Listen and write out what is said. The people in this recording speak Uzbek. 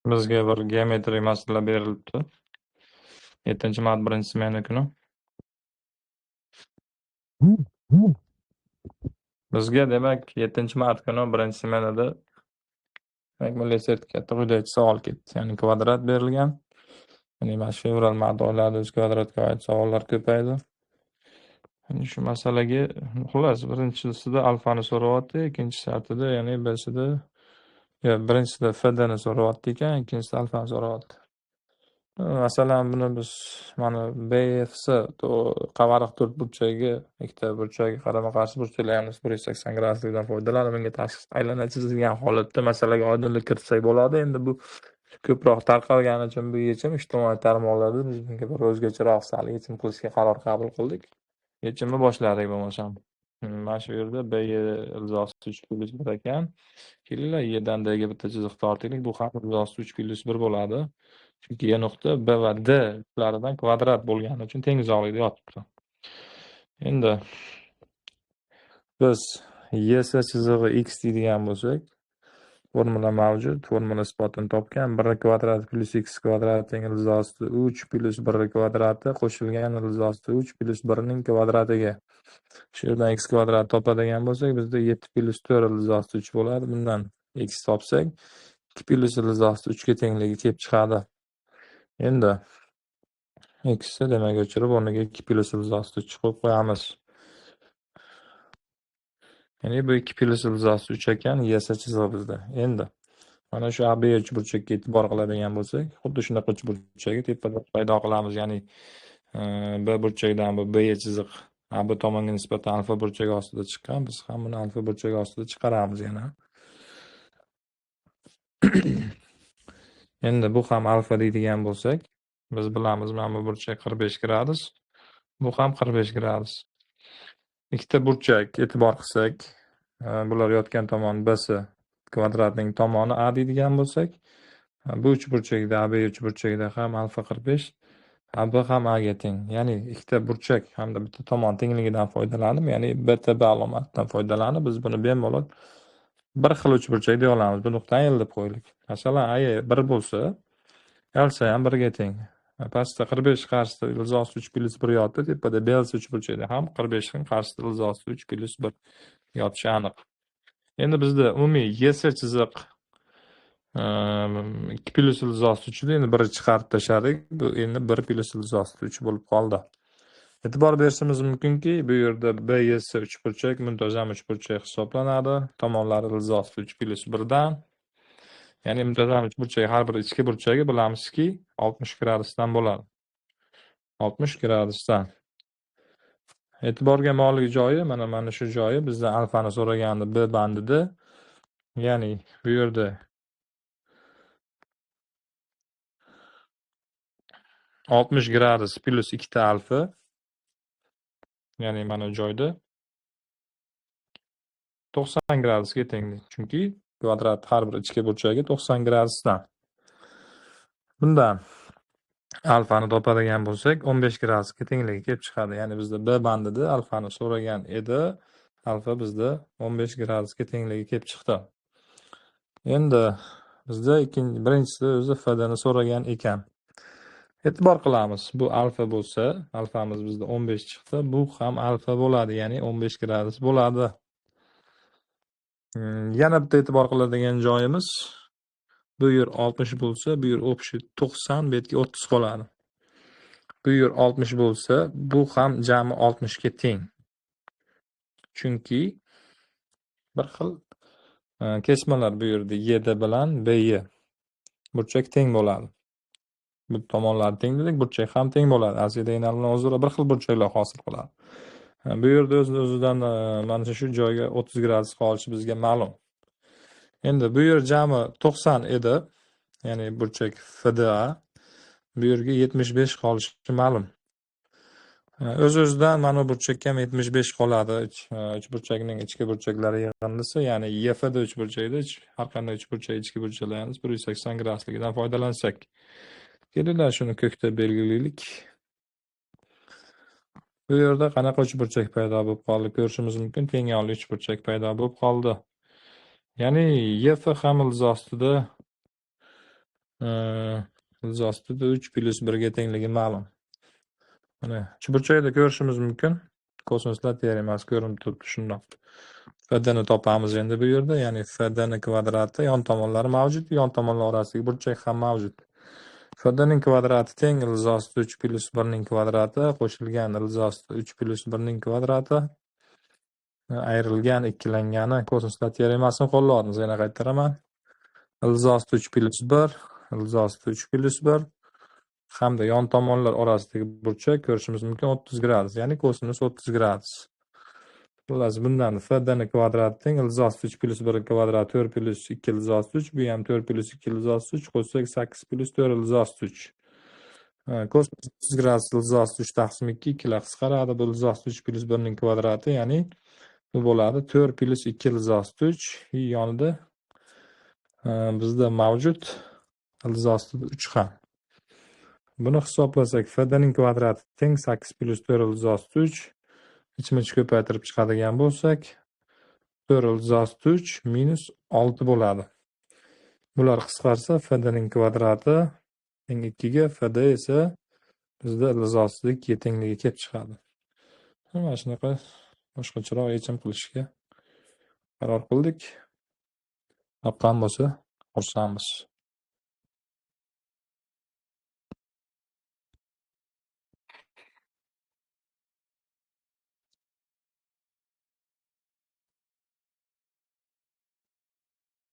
Bizga bir geometrik masala berilibdi. 7-mart 1-smena kuni. Bizga demak 7-mart kuni 1-smenada demak milliy sertifikatda quyidagi savol ketdi. Ya'ni kvadrat berilgan. Ya'ni mana shu fevral mart oylarida o'z kvadratga oid savollar ko'paydi. Ya'ni shu masalaga xullas birinchisida alfani so'rayapti, ikkinchi shartida ya'ni B'sida yo birinchisida FDni so'rayapti ekan, ikkinchisida alfani so'rayapti. Masalan, buni biz mana BFC qavariq to'rtburchagiga ikkita burchagi qarama-qarshi burchaklarni 180 graduslikdan foydalanib unga tashqi aylana chizilgan holatda masalaga oydinlik kiritsak bo'ladi. Endi bu ko'proq tarqalgani uchun bu yechim ijtimoiy tarmoqlarda biz bunga bir o'zgacharoq sal yechim qilishga qaror qabul qildik. Yechimni boshladik bo'lmasam. Mana shu yerda BE ilzosi 3 plyus 1 ekan. Kelinglar, E dan D ga bitta chiziq tortaylik. Bu ham ilzosi 3 plyus 1 bo'ladi. Chunki E nuqta B va D ustidan kvadrat bo'lgani uchun teng uzoqlikda yotibdi. Endi biz ES chizig'i x deydigan bo'lsak, formula mavjud, formula isbotini topgan 1 kvadrat plyus x kvadrat teng ilzosi 3 plyus 1 kvadrati qo'shilgan ilzosi 3 plyus 1 ning kvadratiga. Shu yerdan x kvadrat topadigan bo'lsak, bizda 7 plyus 4 ilzosi 3 bo'ladi. Bundan x topsak, 2 plyus ilzosi 3 ga tengligi kelib chiqadi. Endi x ni demak o'chirib o'rniga 2 plyus ilzosi 3 qo'yib qo'yamiz. Ya'ni bu 2 plyus ilzosi 3 ekan, ES chizig'i bizda. Endi mana shu AB uchburchakka e'tibor qiladigan bo'lsak, xuddi shunaqa uchburchakni tepada paydo qilamiz. Ya'ni B burchagidan bu BE chiziq AB tomonga nisbatan alfa burchagi ostida chiqqan. Biz ham buni alfa burchagi ostida chiqaramiz yana. Endi bu ham alfa deydigan bo'lsak, biz bilamiz mana bu burchak 45 gradus, bu ham 45 gradus. Ikkita burchak e'tibor qilsak, bular yotgan tomon BC kvadratning tomoni A deydigan bo'lsak, bu uchburchakda AB uchburchagida ham alfa 45, AB ham A ga teng. Ya'ni ikkita burchak hamda bitta tomon tengligidan foydalanib, ya'ni BTB alomatidan foydalanib, biz buni bemalol bir xil uchburchak deya olamiz. Bu nuqtani L deb qo'ydik. Masalan, AE 1 bo'lsa, LC ham 1 ga teng. Pastda 45 qarshisida ilzosi 3 plyus 1 yotdi, tepada BLC uchburchakda ham 45 ning qarshisida ilzosi 3 plyus 1 yotishi aniq. Endi bizda umumiy ES chiziq 2 plyus ilzosi 3 edi, endi 1 chiqarib tashladik. Bu endi 1 plyus ilzosi 3 bo'lib qoldi. E'tibor berishimiz mumkinki, bu yerda BS uchburchak muntazam uchburchak hisoblanadi. Tomonlari ilzosi 3 plyus 1 dan. Ya'ni muntazam uchburchak har bir ichki burchagi bilamizki 60 gradusdan bo'ladi. 60 gradusdan. E'tiborga molik joyi mana shu joyi bizdan alfani so'ragandi B bandida. Ya'ni bu yerda 60 gradus plyus 2 ta alfa. Ya'ni mana joyda 90 gradusga tenglik. Chunki kvadrat har bir ichki burchagi 90 gradusdan. Bundan alfani topadigan bo'lsak, 15 gradusga tengligi kelib chiqadi. Ya'ni bizda B bandida alfani so'ragan edi. Alfa bizda 15 gradusga tengligi kelib chiqdi. Endi bizda birinchisida o'zi FDni so'ragan ekan. E'tibor qilamiz. Bu alfa bo'lsa, alfamiz bizda 15 chiqdi. Bu ham alfa bo'ladi, ya'ni 15 gradus bo'ladi. Yana bitta e'tibor qiladigan joyimiz, bu yer 60 bo'lsa, bu yer общий 90, bu yerga 30 qoladi. Bu yer 60 bo'lsa, bu ham jami 60 ga teng. Chunki bir xil kesmalar bu yerda YD bilan BY burchak teng bo'ladi. Bu tomonlar teng dedik, burchak ham teng bo'ladi. ACD bilan o'zaro bir xil burchaklar hosil qiladi. Bu yerda o'z-o'zidan mana shu joyga 30 gradus qolishi bizga ma'lum. Endi bu yer jami 90 edi, ya'ni burchak FDA, bu yerga 75 qolishi ma'lum. O'z-o'zidan mana bu burchakka ham 75 qoladi. Uchburchakning ichki burchaklari yig'indisi, ya'ni EFD uchburchakda har qanday uchburchak ichki burchaklarimiz 180 gradusligidan foydalansak. Kelinglar shuni ko'kda belgilaylik. Bu yerda qanaqa uchburchak paydo bo'lib qoldi ko'rishimiz mumkin. Teng yonli uchburchak paydo bo'lib qoldi. Ya'ni EF ham ildiz ostida Ildiz ostida 3 plyus 1 ga tengligi ma'lum. Mana uchburchakda ko'rishimiz mumkin. Kosinuslar teoremasi ko'rinib turibdi shundoq. FD ni topamiz endi bu yerda, ya'ni FD ni kvadrati, yon tomonlari mavjud, yon tomonlar orasidagi burchak ham mavjud. FD ning kvadrati teng ildiz ostida 3 plyus 1 ning kvadrati qo'shilgan ildiz ostida 3 plyus 1 ning kvadrati ayrilgan ikkilangani kosinuslar teoremasini qo'llayapmiz. Yana qaytaraman. Ildiz ostida 3 plyus 1, ildiz ostida 3 plyus 1 hamda yon tomonlar orasidagi burchak ko'rishimiz mumkin 30 gradus, ya'ni kosinus 30 gradus. Xullas, bundan FD ni kvadrati teng ildiz ostida 3 plyus 1 kvadrat 4 plyus 2 ildiz ostida 3, bu ham 4 plyus 2 ildiz ostida 3, qo'shsak 8 plyus 4 ildiz ostida 3. Kosinus 30 gradus ildiz ostida 3 taqsim 2, ikkilar qisqaradi. Bu ildiz ostida 3 plyus 1 ning kvadrati, ya'ni bu bo'ladi 4 plyus 2 ildiz ostida 3, yonida bizda mavjud ildiz ostida 3 ham. Buni hisoblasak, FD ning kvadrati teng 8 plyus 4 ildiz ostida 3, ichma-ich ko'paytirib chiqadigan bo'lsak, 4 ildiz ostida 3 minus 6 bo'ladi. Bular qisqarsa, FD ning kvadrati teng 2 ga, FD esa bizda ildiz ostida 2 ga tengligi kelib chiqadi. Mana shunaqa boshqacharoq yechim qilishga qaror qildik. Yoqqan bo'lsa, xursandmiz.